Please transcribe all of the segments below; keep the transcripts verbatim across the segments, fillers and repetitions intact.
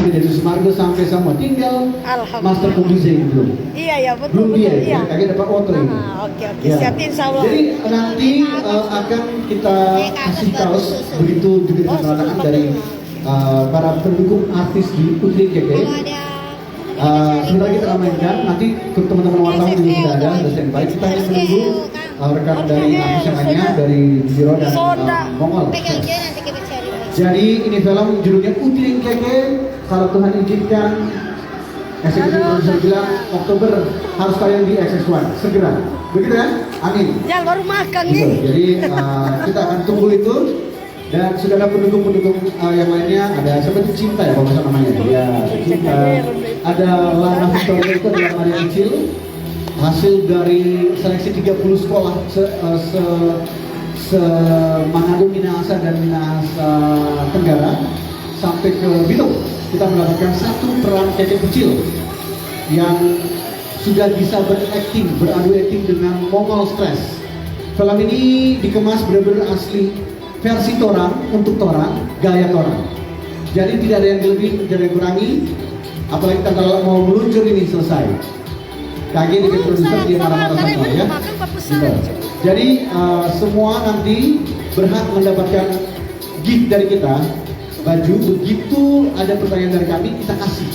dari Sumargo sampai sama. Tinggal Master Kombi Zain belum. Iya, iya, betul, belum dia, betul, iya. Kagak dapat oto ini. Ah, oke, oke, ya. Siap, insya Allah. Jadi nanti, eh, akan kita kasih kaos begitu juga dengan tantangan dari, eh, para pendukung artis di Putri Keke. Eh, sebentar kita akan mainkan, nanti teman-teman wartawan juga sudah ada, sudah standby. Kita hanya menunggu, eh, rekan dari artis yang lainnya, dari Jiro dan, eh, Mongol. Jadi ini film judulnya Putri Keke, kalau Tuhan izinkan, eksekutif produser bilang Oktober harus tayang di X X one, segera. Begitu ya? Amin. Jangan baru makan gitu. Nih. Jadi, eh, kita akan tunggu itu. Dan sudah ada pendukung-pendukung, eh, yang lainnya, ada siapa tuh, Cinta ya, kalau nggak salah namanya. Ya, Cinta. Ada Lana Victoria, itu adalah Maria Kecil. Hasil dari seleksi tiga puluh sekolah se, eh, se, se Manado, Minahasa, dan Minahasa Tenggara sampai ke Bitung, kita mendapatkan satu peran Keke Kecil yang sudah bisa berakting, beradu akting dengan Mongol Stress. Film ini dikemas benar-benar asli, versi torang, untuk torang, gaya torang. Jadi tidak ada yang lebih, tidak ada yang kurangi. Apalagi Tante Lala mau meluncur ini selesai. Kage di produser dia marah-marah sama ya. Gitu. Jadi, eh, semua nanti berhak mendapatkan gift dari kita, baju. Begitu ada pertanyaan dari kami, kita kasih.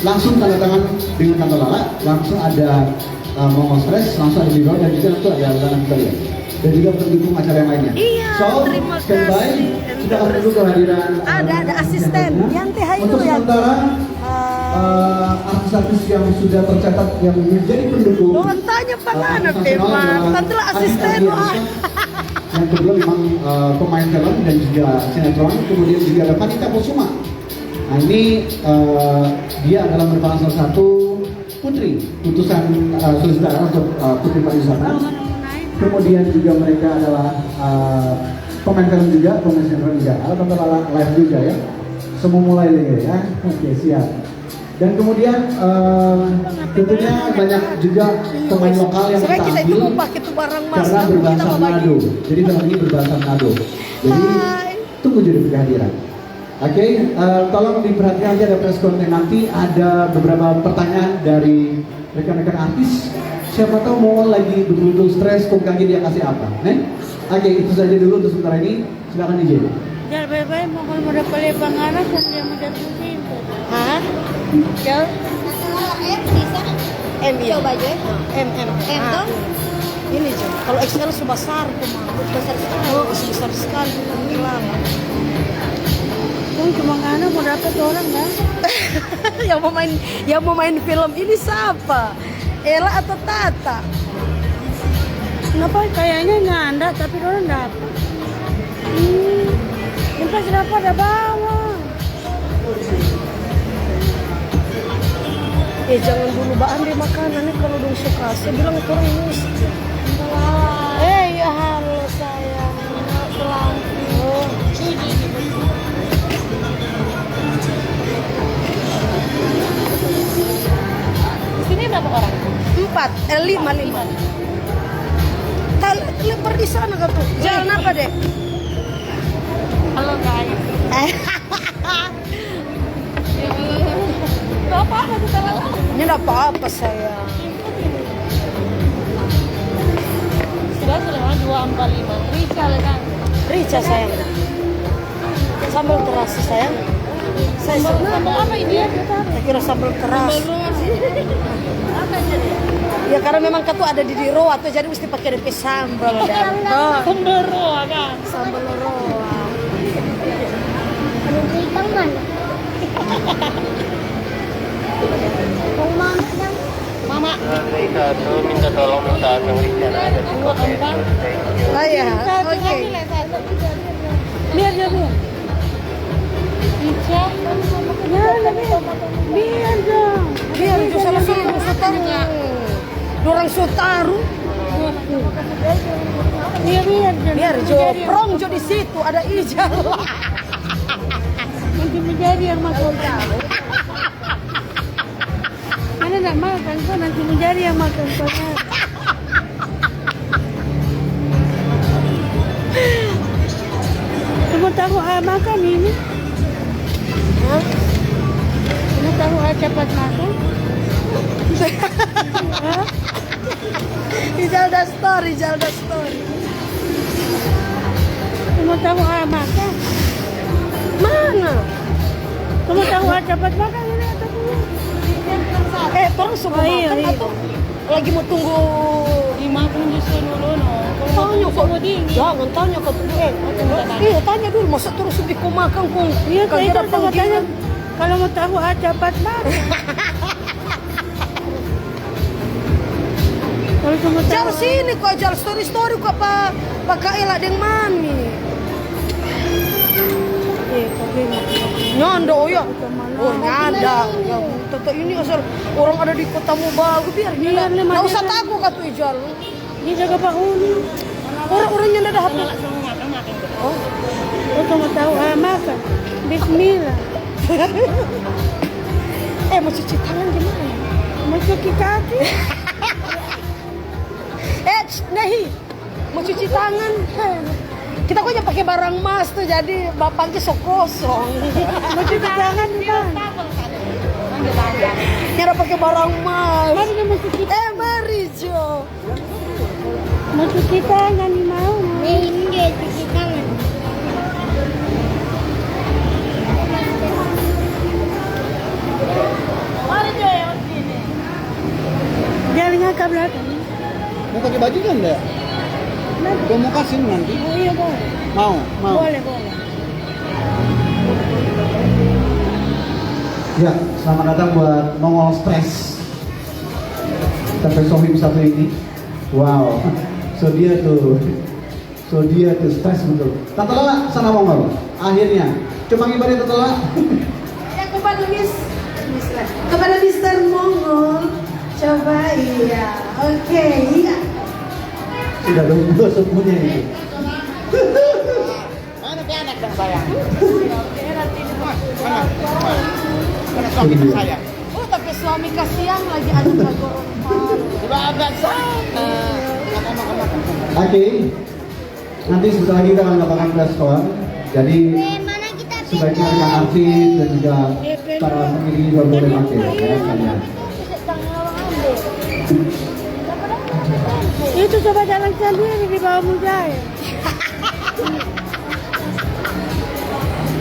Langsung tanda tangan dengan Tante Lala, langsung ada, eh, Mama Stress, langsung ada Jiro, dan juga nanti ada Lana Victoria. Dan juga pendukung acara yang lainnya. Iya, so, terima kasih. Kita akan tunggu kehadiran, eh, ada, ada asisten. Yanti, hai. Untuk sementara, eh, artis-artis yang sudah tercatat yang menjadi pendukung, Doang tanya, eh, panganan, artis nasional adalah Tante Lala, Adita asisten, Diansyah. Yang kedua memang, eh, pemain film dan juga sinetron. Kemudian juga ada Vanita Kusuma. Nah, ini, eh, dia adalah merupakan salah satu putri utusan, eh, Sulawesi Utara untuk, eh, Putri Pariwisata. Kemudian juga mereka adalah, eh, pemain film juga, pemain sinetron juga. Ada Tante Lala live juga ya. Semua mulai lagi ya. Oke, siap. Dan kemudian, eh, tentunya banyak juga pemain lokal yang kita ambil karena berbahasa Manado. Jadi film ini berbahasa Manado. Jadi tunggu jadi kehadiran. Oke, eh, tolong diperhatikan aja ada press conference nanti, ada beberapa pertanyaan dari rekan-rekan artis. Siapa tahu mau lagi betul-betul stres, kong kage dia kasih apa, ne? Oke, itu saja dulu untuk sementara ini. Silakan, D J. Jar, bae-bae, mau kalau mau dapat lepang anak, kong dia mau jatuh cinta. Hah? Jar? M bisa? M, iya. Coba aja. M, M. M tuh? Ini, Jar. Kalau X L su basar, tuh, mah. Besar sekali. Oh, su besar sekali, tuh, bilang. Kong cuma ngana mau dapat orang, kan? Yang mau main, yang mau main film ini siapa? Ella atau Tata? Kenapa kayaknya nyanda, tapi dorang dapa. Hmm, yang pas dapa ada bawang. Eh, jangan dulu baande makanan nih, kalau dong su kase, bilang itu orang emosi. Eh, ya halo sayang. Di sini berapa orang? Empat, eh, lima, lima. Tal-, lebar di sana ka tu. Jalan apa deh? Halo, guys. Eh. Gak apa-apa, kita lewat. Ini nggak apa-apa, sayang. Sudah, sudah, dua, empat, lima. Rica, kan? Rica, sayang. Sambal terasi, sayang. Saya sambal, sambal apa ini? Saya kira sambal terasi. Sambal roa. Ya, karena memang katu ada di, di roa tu, jadi mesti pakai depe sambal, deh. Sambal roa, kan? Sambal roa. Ada ikan mana? Rumah, Madam. Mama. Nanti satu minta tolong minta Kang Rizky ada di komen. Thank you. Oh ya, oke. Biar dia, biar. Ica. Biar, biar dong. Biar jo salah suruh su taru. Dorang su taru. Iya, biar jo. Biar jo, prong jo di situ, ada Ijal. Nanti menjadi yang makan. Ana nda makan, kong nanti menjadi yang makan, kong. Cuma tahu, ah, makan ini. Hah? Cepat makan. Hah? Ijalda story, Ijalda story. Kamu tahu ah makan? Mana? Kamu tahu ah cepat makan ini atau belum? Eh, torang so mau makan atau lagi mau tunggu? Dimakan justru dulu, no. Kalau tanya kok, dingin. Jangan tanya kok. Eh, iya, tanya dulu. Masa terus di ko makan kong? Iya, kagak ada panggilan. Kalau mau tahu ah cepat makan. Kalau cuma Jal tahu sini ko, Jal story-story ko pa, pa Kak Ela deng Mami. Eh, tapi nggak. Nyanda, oh ya. Oh, nyanda. Ya, tata ini asal orang ada di kotamu bagus, biar kita. Biar lima nggak usah menit. Takut katu Ijal. Dia jaga bahulu. Orang-orang nyanda ada H P. Oh. Oh, kamu tahu, ah, makan. Bismillah. Eh, mau cuci tangan gimana? Mau cuci kaki? Eh, sh, Nehi. Mau cuci tangan. Kita kok pakai barang mas tuh, jadi bapaknya so kosong. Mau cuci tangan di mana? Nyara pakai barang mas. Mari, mau cuci. Eh, mari, Jo. Mau cuci tangan ni mau. Eh, ini dia cuci tangan. Dia lihat ke belakang. Mau pakai baju kan, Dek? Nanti. Gua mau kasih nanti. Oh, iya, boleh. Mau, mau. Boleh, boleh. Ya, selamat datang buat Mongol Stres. Sampai Sohim satu ini. Wow. So dia tuh. So dia tuh stres betul. Tante Lala, sana Mongol. Akhirnya. Coba panggil balik Tante Lala. Ya, kepada Miss, Miss lah. Kepada Mister Mongol. Coba, iya. Oke, iya. Sudah dong, gua semuanya itu. Mana dia anak dang sayang? Mana? Mana? Mana suami dang sayang? Oh, tapi suami kasiang lagi ada di Gorontalo. Sudah ada sana. Makan, makan, makan. Oke. Nanti sebentar lagi kita akan mendapatkan preskon. Jadi, sebaiknya rekan artis dan juga para pengiring juga boleh pakai, ya, sekalian. Itu coba jalan sendiri di bawah mujair.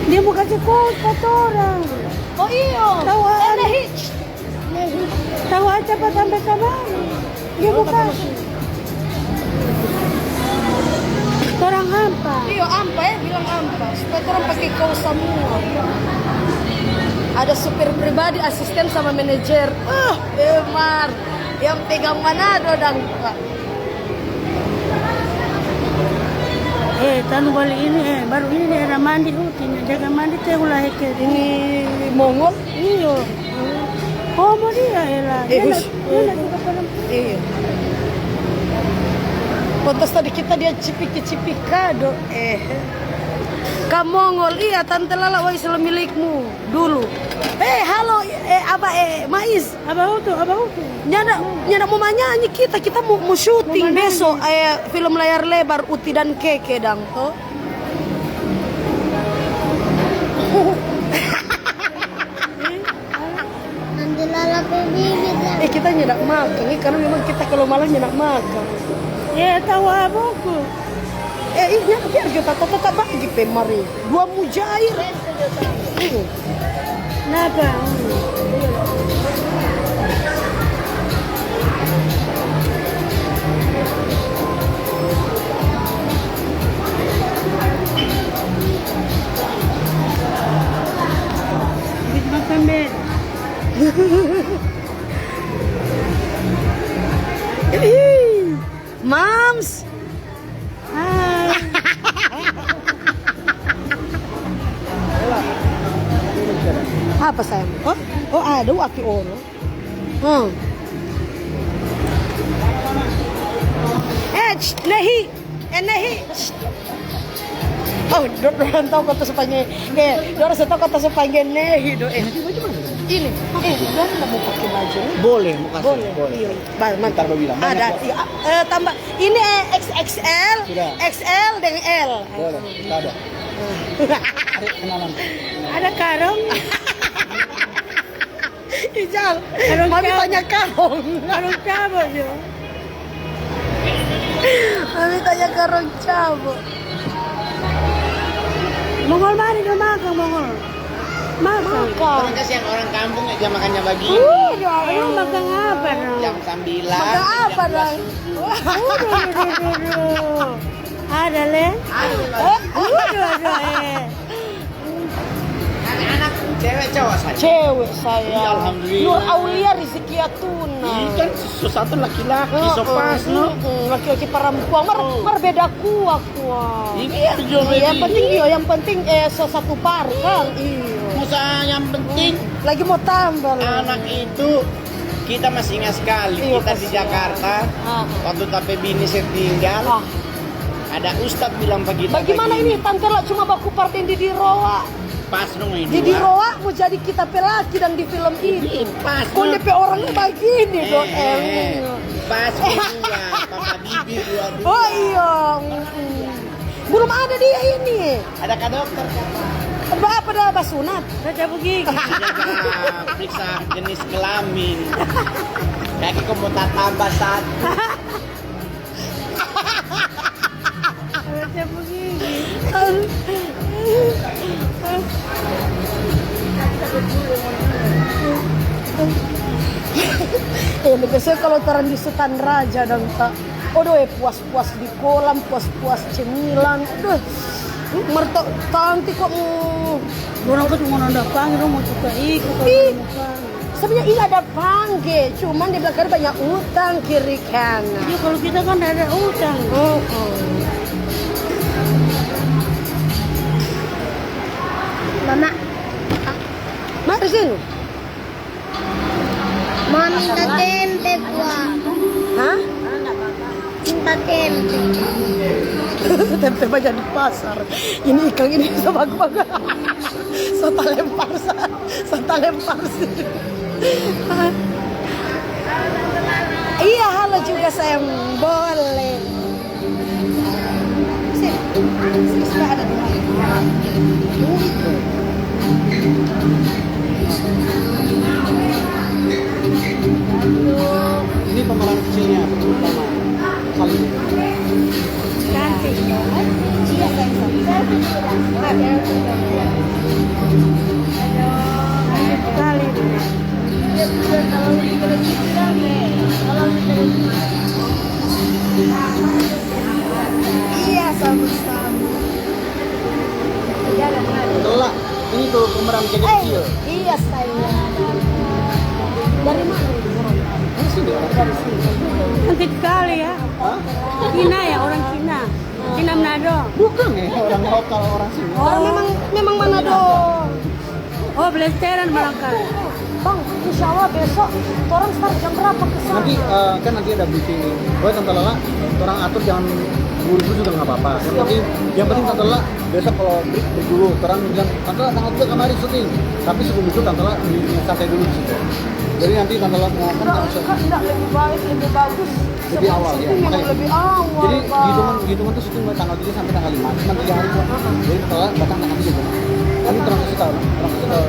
Dia mau kasih kos pa torang. Oh, iyo. Tahu, eh, ah, Nehi. Tahu aja pa sampai sama. Dia mau kasih. Torang ampa. Iyo, ampa, eh, bilang ampa. Supaya torang pakai kos samua. Ada supir pribadi, asisten sama manajer. Ah, Emar. Yang pegang Manado dang. Eh, tanu bali ini, eh, baru ini daerah mandi, oh, tinggal jaga mandi, teh ulah heke. Ini Mongol? Iyo. Oh, mau dia, Ela. Eh, dia hush. Nda, dia nda suka perempuan. Iya. Pantas tadi kita dia cipiki-cipiki kado, eh. Ka Mongol, iya, Tante Lala, wai selalu milikmu dulu. Eh, halo, eh, apa, eh, Mais? Abah Utu, Abah Utu. Nyanda, nyanda mau manyanyi kita, kita mau, mau syuting beso, eh, film layar lebar Uti dan Keke dang, to. Nanti lalap bibit ya. Eh, kita nyanda makan, eh, karena memang kita kalau malam nyanda makan. Ya, tahu abangku. Eh, iya, biar kita tetap bagi pe mari. Dua mujair. Iya. Napa? Bit makan, Be. Ih, Mams. Hai. Apa, sayang? Oh, oh, ada aki oro. Hmm. Eh, sh, Nehi. Eh, Nehi. Sh. Oh, do-, dorang tahu kata sepanjang. Eh, dorang tahu kata sepanjang Nehi do. Eh, ini. Eh, dorang nggak mau pakai baju ini? Boleh, mau kasih, boleh. Iya. Ba-, mantap. Ntar baru bilang, banyak kok. Ada, iya, eh, tambah. Ini, eh, X X L, sudah. X L dengan L. Boleh, kita ada. Ayo, kenalan. Ada karung. Jal, karong mami cabo. Tanya karong. Karong cabo jo. Mami tanya karong cabo. Mongol mari dong makang, Mongol. Makang. Makang. Orang kasihan orang kampung aja makannya begini. Udah, lu makang apa dong? Jam sembilan, makang apa jam dong? Udah, udah, udah, udah. Ada, le? Ada, le. Eh, udah, udah, eh. Anak-anak, cewek, cowok, sayang? Cewek, sayang. Iya, alhamdulillah. Nur Aulia Rizky Atuna. Ini kan so satu laki-laki, so pas, no? Heeh, laki-laki parampuang. Mar, mar beda kua, kua. Ini yang jo, yang penting, yo, yang penting, eh, so satu par, kan? Iya. Musa yang penting. Lagi mau tambah, lah. Anak itu, kita masih ingat sekali. Iya, kita di Jakarta, waktu tape bini setinggal. Ada ustad bilang pa kita bagini. Bagimana ini, Tante La cuma baku par deng Didi Roa? Pas dong ini. Didi Roa mo jadi kita pe laki dang di film itu. Pas dong. Kong depe orangnya bagini dong, eh. Pas berdua, papa bibi dua-dua. Oh iya. Belum ada dia ini. Ada ka dokter, Kak. Apa dah, basunat? Periksa jenis kelamin. Kaki kok mau tatamba satu. Macam begini. Eh, lebih seru kalau torang di Sutan Raja dong, tak. Odoh, eh, puas-puas di kolam, puas-puas cemilan. Aduh, merta tanti kok. Orang kan cuma nanda panggil, dong mau suka iko kalau. Ih, mau panggil. Sebenarnya iya ada pangge, cuman di belakang banyak utang kiri kanan. Iya, kalau kita kan ada utang. Oh, oh. Mama. Mari sini. Mau minta tempe, gua. Hah? Tempe. Tempe banyak di pasar. Ini ikang ini bisa bagus-bagus. So talempar sa, so talempar sih. Iya, halo juga, sayang. Boleh. Sini. Sini, sudah ada di mana? Oh, itu. Ini pemeran kecilnya, pertama kali. Cantik. Iya, sayang. Cantik sekali. Iya, sama-sama. Tante La, ini tuh pemeran kecil. Eh, iya, sayang. Dari mana? Dari sini, orang. Dari sini. Cantik sekali ya. Hah? Cina ya, orang Cina. Cina Manado. Bukan ya, orang lokal, orang sini. Oh, memang, memang Manado. Oh, Blesteran barangkali. Bang, insya Allah besok torang start jam berapa ke sana? Nanti, eh, kan nanti ada briefing. Oh, Tante Lala, torang atur jangan buru-buru juga nggak apa-apa. Yang penting, yang penting Tante Lala besok kalau break, break dulu. Torang bilang, "Tante Lala, tanggal tiga kamari syuting." Tapi sebelum itu Tante Lala di, santai dulu di situ. Jadi nanti Tante Lala mau kan. Enggak, kan enggak lebih baik, lebih bagus. Lebih awal, ya, makanya. Lebih awal, Bang. Jadi, hitungan, hitungan tuh syuting mulai tanggal tiga sampai tanggal lima, cuma tiga hari doang. Heeh. Jadi, setelah datang tanggal tiga, Bang. Tapi terang kasih tahu, terang kasih tahu.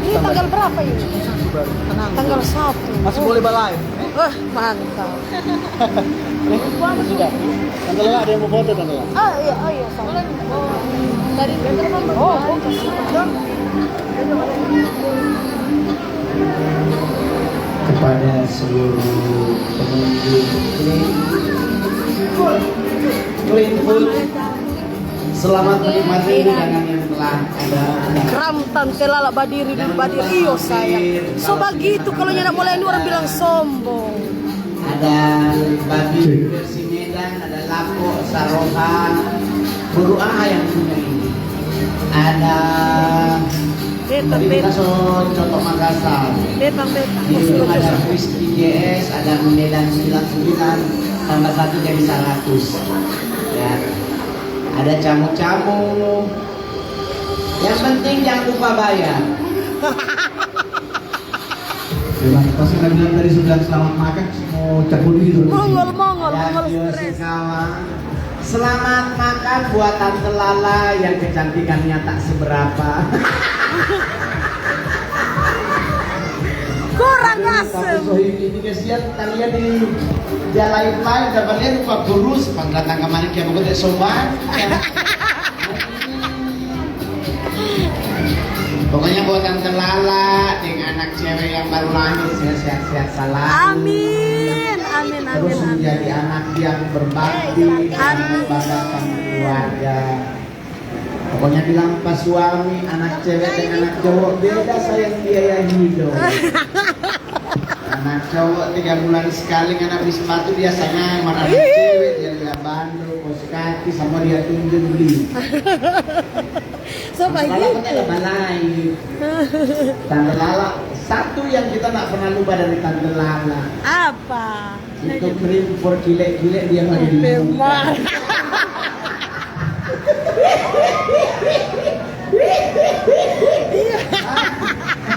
Ini tanggal berapa ini? Tanggal satu baru, tenang. Tanggal satu. Masih boleh ba-live. Wah, mantap. Nih, sudah. Tante Lala ada yang mau foto, Tante Lala? Ah, iya, oh iya, sama. Dari, oh, foto. Kepada seluruh pengunjung Clean Food, Clean Food, selamat menikmati hidangan yang telah ada. Kram Tante Lala badiri dulu, badiri. Iyo, sayang. So bagitu, kalau nyanda mulai ini orang bilang sombong. Ada badiri versi Medan, ada Lapo, Saroha, Guru Aha yang punya ini. Ada, beta, tadi kita beta. So, Coto Makassar. Beta, beta. Di sini ada Whisky G S, ada Medan sembilan sembilan, tambah satu jadi seratus. Ya. Ada camu-camu. Yang penting jangan lupa bayar. Memang pas kita bilang tadi sudah selamat makan, semua cabut gitu. Mongol, mongol, mongol stres. Selamat makan buat Tante Lala yang kecantikannya tak seberapa. Kor Tapi sohi ini kasihan, tadi di jalan lain, dapat lihat rupa kurus, pas datang kemari, kayak mau sobat. Pokoknya buat Tante Lala deng anak cewek yang baru lahir, sehat-sehat selalu. Amin, amin, amin, terus amin, menjadi anak yang berbakti, amin, membanggakan keluarga. Pokoknya bilang pas suami, anak cewek deng anak cowok beda sayang biaya hidup. Anak cowok tiga bulan sekali ngana beli sepatu biasanya, mana anak cewek dia lia bando, kos kaki, sama dia tunjung beli. So, Tante Lala pernah ada balai. Tante Lala, satu yang kita nggak pernah lupa dari Tante Lala. Apa? Itu krim for kile-kile dia pakai di muka. Memang. Iya.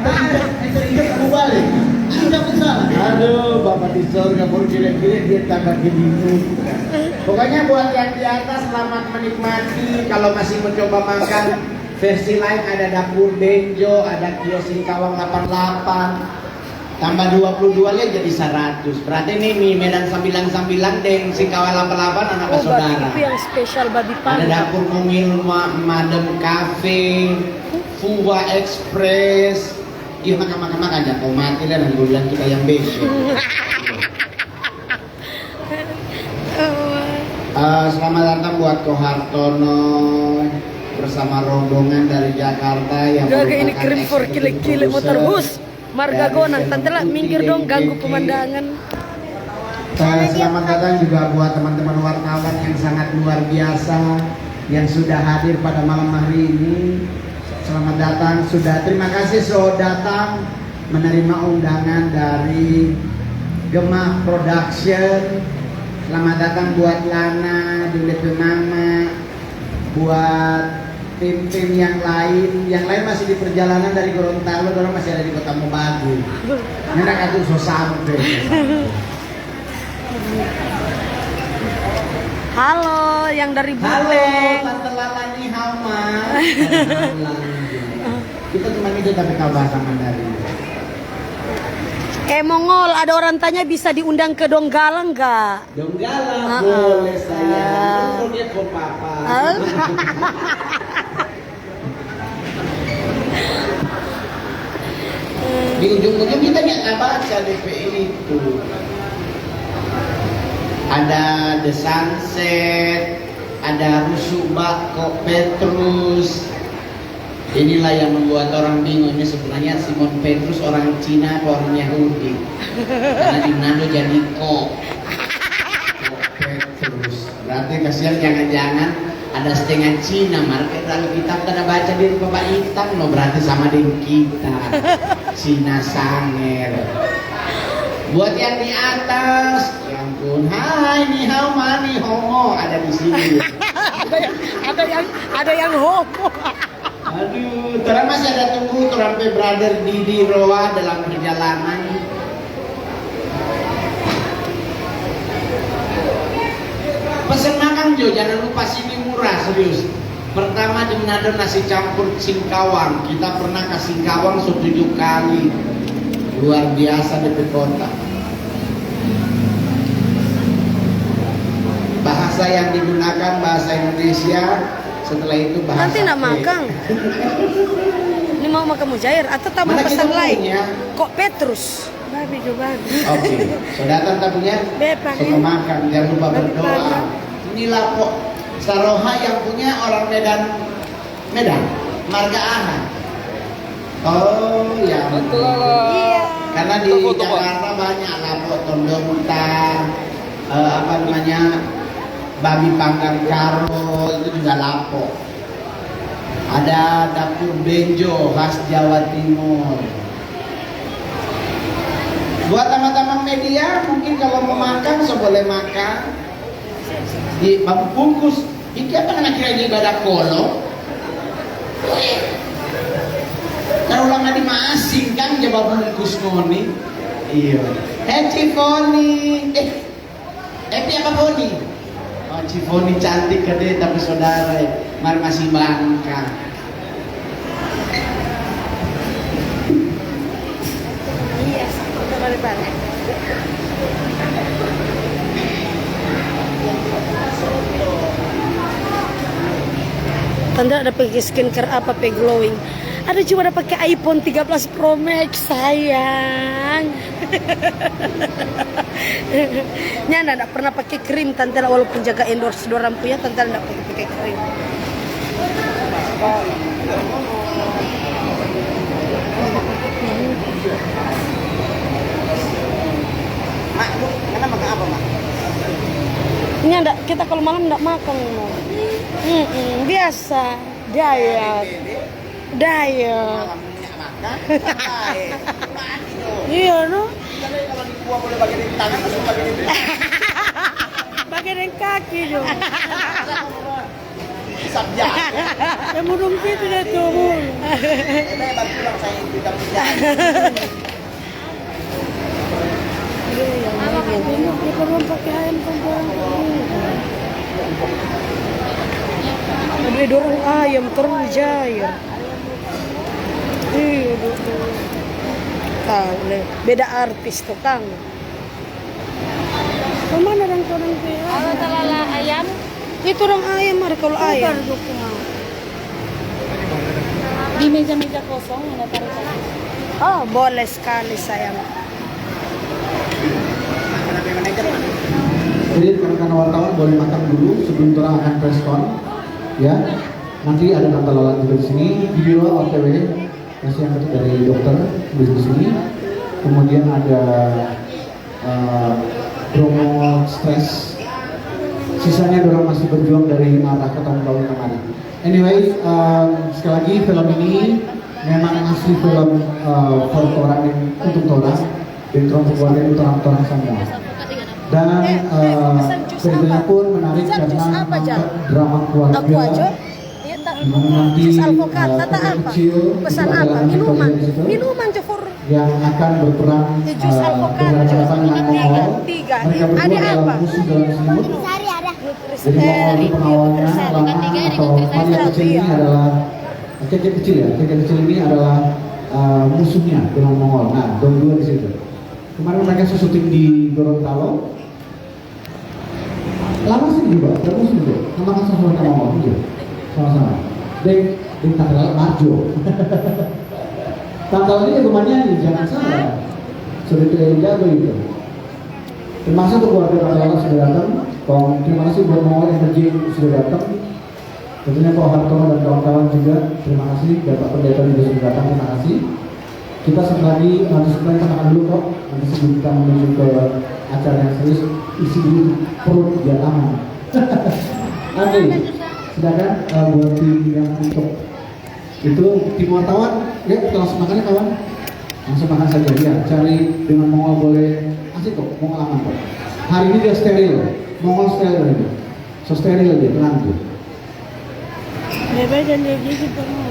Nah, itu, itu, itu kamu balik. Itu kamu salah. Aduh, Bapak di sorga, for kile-kile dia tambah gini muka. Pokoknya buat yang di atas, selamat menikmati. Kalau masih mencoba makan, versi lain ada dapur Benjo, ada kios Singkawang delapan delapan. Tambah dua puluh dua lei jadi seratus. Berarti ini mi Medan sambilan-sambilan deng Singkawang delapan delapan anak basudara. Oh, berarti itu yang spesial babi panggang. Ada dapur mungil, ma-, Madem Cafe, Fuwa Express. Ih, makan, makan, makan, jangan kau mati lah, nanti gua bilang kita yang bese. Eh, selamat datang buat Ko Hartono bersama rombongan dari Jakarta yang merupakan executive producer. Gaga ini krim for kile-kile motor bus. Marga Gonang, Tante Lala, minggir dong, ganggu pemandangan. Eh, selamat datang juga buat teman-teman wartawan yang sangat luar biasa yang sudah hadir pada malam hari ini. Selamat datang, sudah, terima kasih so datang menerima undangan dari Gema Production. Selamat datang buat Lana, deng depe mama, buat tim-tim yang lain. Yang lain masih di perjalanan dari Gorontalo, dorang masih ada di Kota Mobagu. Nyanda katu so sampe. Halo, yang dari Buteng. Halo, Tante Lala, ni hao ma. Kita cuma itu tapi tahu bahasa Mandarin. Eh, Mongol, ada orang tanya bisa diundang ke Donggala nggak? Donggala, boleh sayang. Kalau dia ko papa. Di ujung-ujung kita nggak baca D P I itu. Ada The Sunset, ada Rusuh Bako Petrus. Inilah yang membuat orang bingung. Ini sebenarnya Simon Petrus orang Cina atau orang Yahudi? Karena di Manado jadi Ko. Ko Petrus. Berarti kasihan, jangan-jangan ada setengah Cina, mar ke dalam kitab kada baca di rupa baitang, no, berarti sama deng kita. Cina sanger. Buat yang di atas, ya ampun, hai, ni hao ma, ni homo, ada di sini. Ada yang, ada yang, ada yang homo. Aduh, torang masih ada tunggu torang pe brother Didi Roa dalam perjalanan. Pesen makang jo, jangan lupa sini murah, serius. Pertama di Manado nasi campur singkawang. Kita pernah ka Singkawang so tujuh kali. Luar biasa di kota. Bahasa yang digunakan bahasa Indonesia, setelah itu bahasa Nanti nak P. Makang. Ini mau makang mujair atau tambah pesan lain? Kok Petrus? Babi jo babi. Oke, so datang tamunya. Bepang, so makang, jangan lupa berdoa. Ini lapo Saroha yang punya orang Medan. Medan, marga Aha. Oh, ya. Betul. Iya. Karena di Jakarta banyak lapo Tondonta, eh, apa namanya, babi panggang Karo, itu juga lapo. Ada dapur Benjo khas Jawa Timur. Buat teman-teman media, mungkin kalau mau makan, so boleh makan. Di bungkus. Iki apa ngana kira ini ibadah kolo? Taruh lama di masing kan, coba bungkus ngoni. Iya. Eh, Cifoni. Eh, eh, apa Foni? Oh, Cifoni cantik kade, tapi saudara, eh, mar masih bangka. Iya, sama kemarin Tante ada pake skincare apa pe glowing? Ada, cuma ada pake iPhone tiga belas Pro Max, sayang. Nyanda, nda pernah pake krim, Tante, la, walaupun jaga endorse dorang punya, Tante nda pake, pake krim. Mak, Bu, ngana makan apa, Mak? Ini nda, kita kalau malam nda makan, no. Mm-mm, biasa, diet. Diet. Malam punya makan, bae. Mati dong. Iya, no? Kita deh kalau di gua boleh bagi di tangan, terus bagi di Bagi deng kaki jo. Isap jago. Ya, mudung pitu deh tuh, Bul. Kita bantu orang saya itu, kita punya. Iya, iya, iya. Dia perlu pakai ayam kan, Bang. Aduh, dorang ayam terus, Jair. Iya, betul. Tahu, leh. Beda artis, tuh, Kang. Kemana dang torang pe? Kalau talala ayam, itu dang ayam, ada kalau ayam. Di meja-meja kosong ada taruh. Oh, boleh sekali, sayang. Jadi, rekan-rekan wartawan boleh makan dulu sebelum orang akan preskon, ya. Nanti ada Tante Lala juga di sini, video O T W, masih yang dari dokter di sini. Kemudian ada eh, Bromo Stres. Sisanya dorang masih berjuang dari arah Kota Mbawe kemari. Anyway, em, sekali lagi film ini memang asli film, eh, for torang yang untuk torang dan torang keluarga itu torang, torang semua. Dan eh, ceritanya pun menarik karena mengangkat drama keluarga. Iya, ta-, jus alpukat, eh, tata apa? Pesan apa? Minuman. Minuman jo for. Yang akan berperang, eh, jus alpukat, jus. Tiga, tiga. Mereka berdua adalah musuh dalam selimut. Jadi, Mongol itu pengawalnya lama atau Maria Kecil ini adalah, Keke Kecil ya, Keke Kecil ini adalah, eh, musuhnya dengan Mongol. Nah, dong dua di situ. Kemarin mereka syuting di Gorontalo. Lama sih juga, terus juga. Sama kan sama-sama ngomong juga. Sama-sama. Deng, deng Tante Lala Marjo. Tante Lala ini jago manyanyi, jangan salah. Sudah tidak jago itu. Termasuk tuh keluarga Tante Lala sudah datang. Kong, terima kasih buat Mongol Energy yang sudah datang. Tentunya Pak Hartono dan kawan-kawan juga, terima kasih. Dan Pak Pendeta juga sudah datang, terima kasih. Kita sebentar lagi, nanti sebentar kita makan dulu kok. Nanti sebelum kita menuju ke acara yang serius, isi dulu perut biar aman. Oke, silakan, eh, buat tim yang untuk itu, tim wartawan, ya kita langsung makan ya kawan. Langsung makan saja, ya. Cari dengan Mongol boleh, asik kok, Mongol aman kok. Hari ini dia steril, Mongol steril hari ini. So steril dia, tenang dia. Bebe dan dia gigi penuh.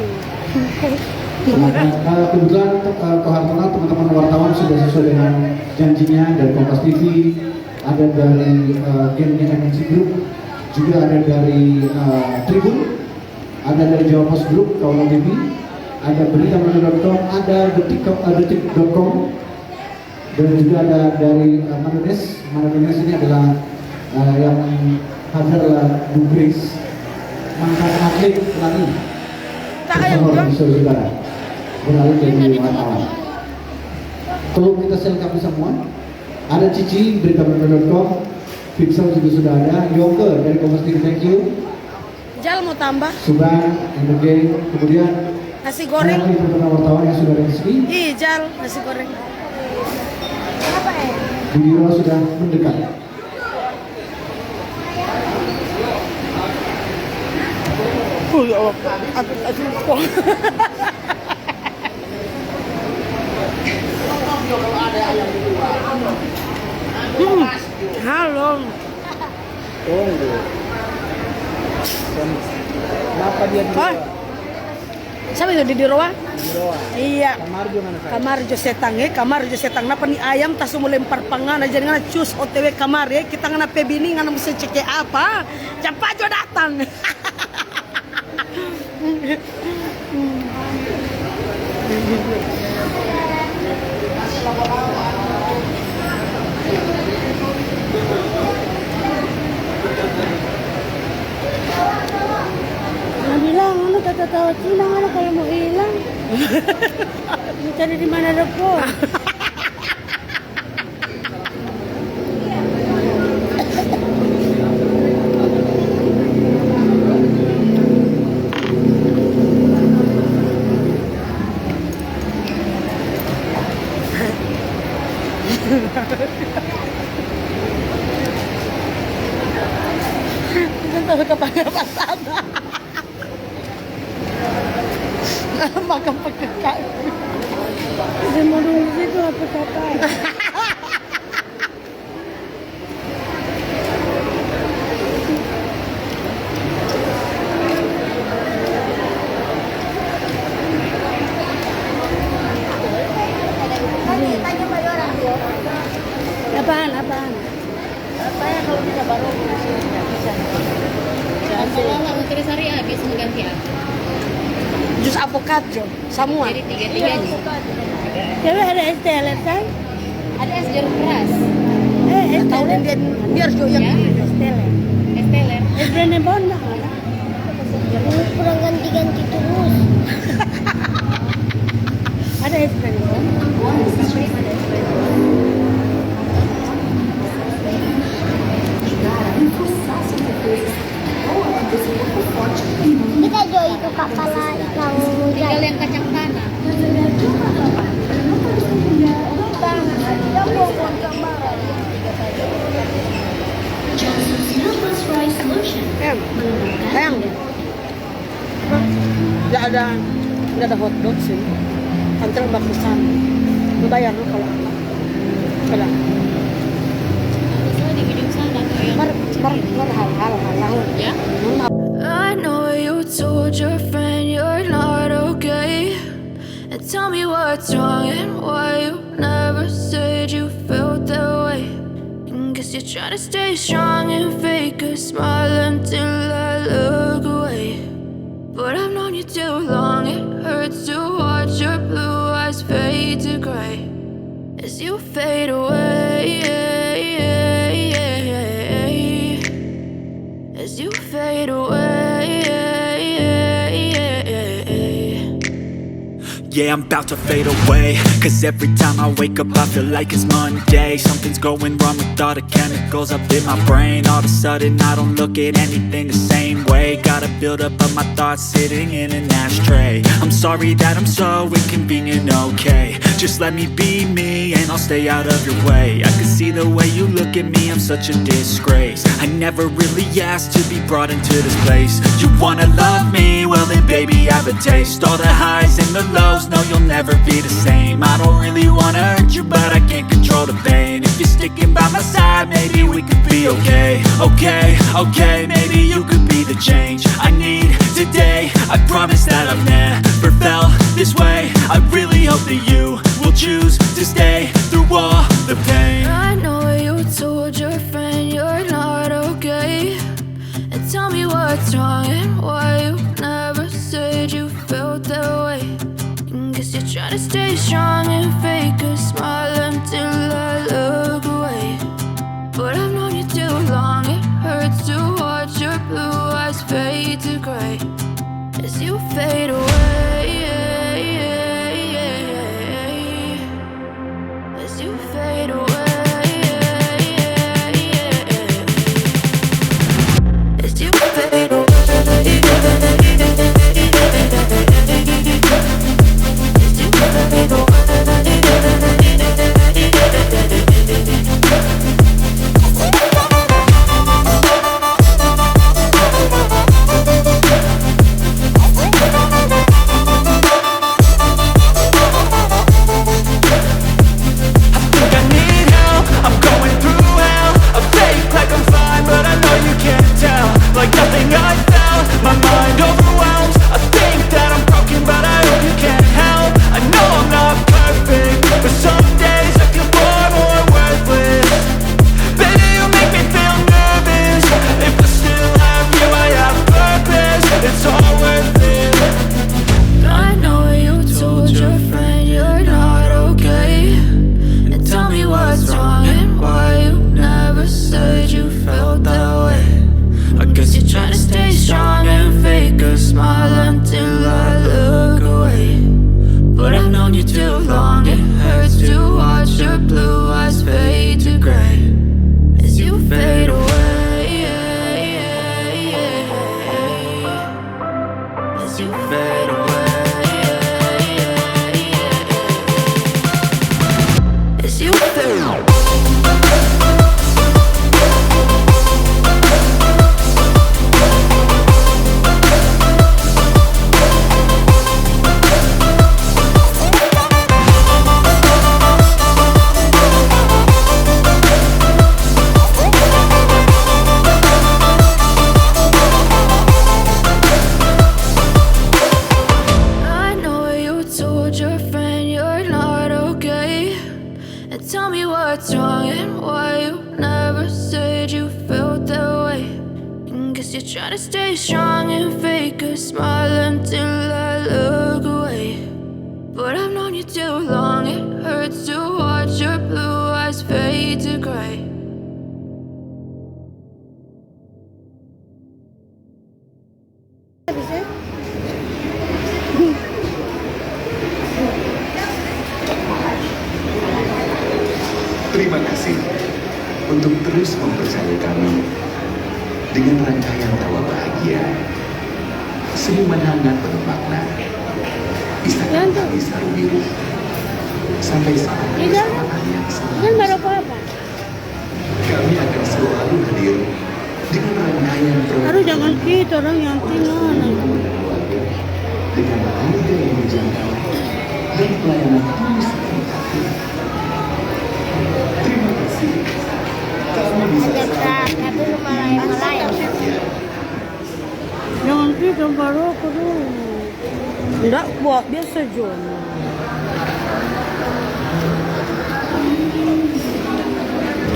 Nah, eh, kebetulan, eh, Pak Hartono, teman-teman wartawan sudah sesuai dengan janjinya dari Kompas T V, ada dari, eh, gengnya M N C Group, juga ada dari, eh, Tribun, ada dari Jawa Post Group, Kaula T V, ada berita dot com, ada detik, eh, detik dot com, dan juga ada dari, eh, Manunes. Manunes ini adalah, eh, yang hadir adalah Bu Grace, mantan atlet lari. Bersama Bang Sulaiman Utara. Beralih jadi wartawan. Tolong kita share kami semua. Ada Cici, berita dot com, Pixel juga sudah ada, Yongke dari Kompas T V, thank you. Jal mau tambah? Subang, M G, kemudian nasi goreng. Banyak nih teman-teman wartawan yang sudah ada di sini. Ih, Jal, nasi goreng. Apa ya? Bidiro sudah mendekat. Oh, ya Allah. Aduh, aduh, kok. Hmm, halo. Tunggu. Kenapa dia di luar? Siapa itu di, di Roa? Di Roa. Iya. Kamar jo mana saya? Kamar jo setang, eh. Kamar jo setang. Napa ni ayam ta so mo lempar pa ngana, jadi ngana cus O T W kamar, eh. Kita ngana pe bini, ngana mesti cek apa? Cepat jo datang. Dari di mana, Dok? Kita tahu kapan pasang. Makan pakai kaki. Dia mau dulu situ apa kata? Apaan, apaan? Tanpa lama, Nutrisari habis, mau ganti apa? Jus avokat jo, samua. Jadi tiga-tiga jus. Tapi ada es teler, kan? Ada es jeruk keras. Eh, es teler. Dia, biar jo yang. Ya. Es teler. Es teler. Eh, brand name apa? Kurang ganti-ganti terus. Ada es krim, kan? Kita jo itu kapala ikang. Tinggal yang kacang tanah. Em, em. Nggak ada, nggak ada hotdog sini. Antel bakusan. Lu bayar lu kalau apa? Coba. Mar, mar, mar, hal, hal, hal, hal. Ya? Hmm. I know you told your friend you're not okay. And tell me what's wrong and why you never said you felt that way. And guess you're trying to stay strong and fake a smile until I look away. But I've known you too long, it hurts to watch your blue eyes fade to gray as you fade away. As you fade away. Yeah, I'm about to fade away. Cause every time I wake up, I feel like it's Monday. Something's going wrong with all the chemicals up in my brain. All of a sudden, I don't look at anything the same way. Gotta build up of my thoughts sitting in an ashtray. I'm sorry that I'm so inconvenient, okay? Just let me be me and I'll stay out of your way. I can see the way you look at me, I'm such a disgrace. I never really asked to be brought into this place. You wanna love me? Well, then, baby, have a taste. All the highs and the lows, no, you'll never be the same. I don't really wanna hurt you, but I can't control the pain. If you're sticking by my side, maybe we could be okay. Okay, okay, maybe you could be the change I need today. I promise that I've never felt this way. I really hope that you will choose to stay through all the pain. I know you told your friend you're not okay. And tell me what's wrong and why you never said you felt that way. And guess you're trying to stay strong and fake a smile until I look away. But I've known you too long, it hurts to watch your blue eyes fade to gray as you fade away. You feel I know you told your friend you're not okay. And tell me what's wrong and why you never said you felt that way. And guess you're trying to stay strong and fake a smile until I look away. But I've known you too long, it hurts to watch your blue eyes fade to gray. Terima kasih untuk terus mempercayai kami dengan rangkaian tawa bahagia, senyuman hangat penuh makna, istakan tangis haru biru, sampai saat kebersamaan yang selalu. Kami akan selalu hadir dengan rangkaian program. Aduh, jangan gitu, orang yang tinggal. Dengan harga yang terjangkau dan pelayanan tulus dari hati. Terima kasih. Kami bisa sampaikan. Jangan gitu, baru aku dulu. Ndak kuat, biasa jo.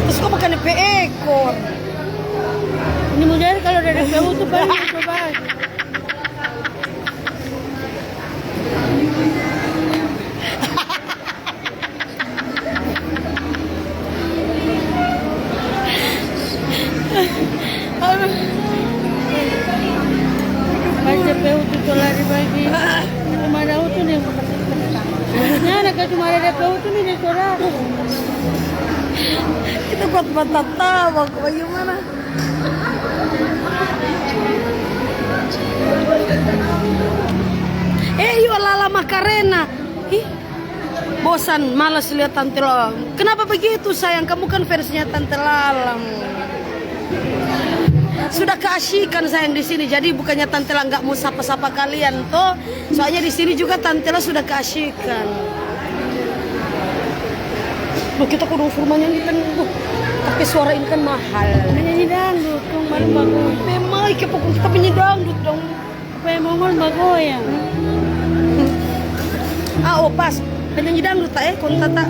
Terus kau makan pe ekor. Ini mau jadi kalau dari pe u tuh paling coba. Aduh. Baca pe u tu lari bagi. Cuma ada u tu nih. Nah, nak cuma ada pe u tu nih, dia suara. Kita buat batatawa, bagaimana? Eh, iyo, Lala Makarena. Ih. Bosan, malas lihat Tante Lalang. Kenapa begitu, sayang? Kamu kan fansnya Tante Lalang. Sudah keasikan, sayang, di sini. Jadi bukannya Tante Lalang nggak mau sapa-sapa kalian, toh. Soalnya di sini juga Tante Lalang sudah keasikan. Loh, kita kudu suruh manyanyi kan, loh, tapi suara ini kan mahal. Menyanyi dangdut, kong baru bagus. Memang, ike pokok kita penyanyi dangdut dong. Supaya Mongol bagoyang. Ah, oh, pas. Penyanyi dangdut, ta, eh, kong tata.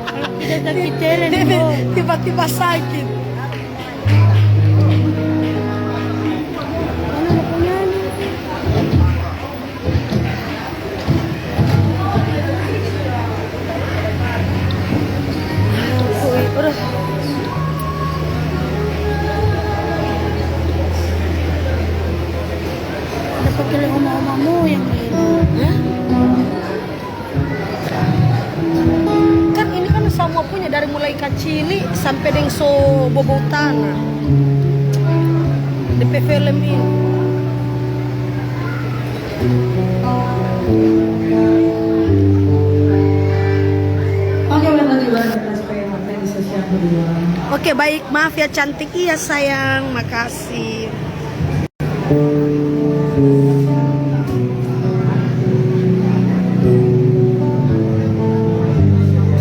Kalau tidak sakit ceren, Bo. Tiba-tiba sakit. Mana mau penyanyi? Ada pakai le oma-omamu yang ini. Hah? Kan ini kan samua punya, dari mulai kacili sampe deng so bobou tana. Depe film ini. Oke, buat lagi bareng kita supaya makan di sesi yang kedua. Oke, baik. Maaf ya, cantik. Iya, sayang. Makasih.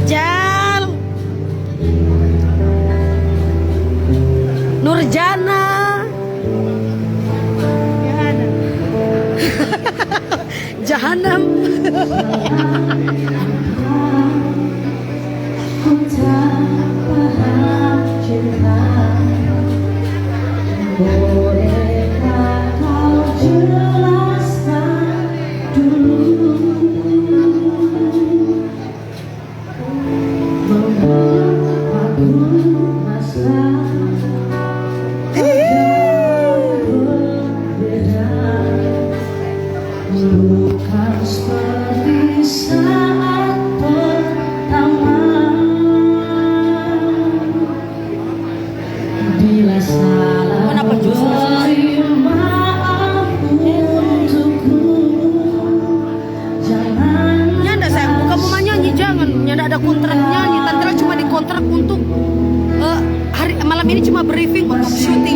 Jal. Nurjana. Jahanam. Kontraknya nih, Tante Ella cuma dikontrak untuk, eh, hari malam ini cuma briefing untuk syuting.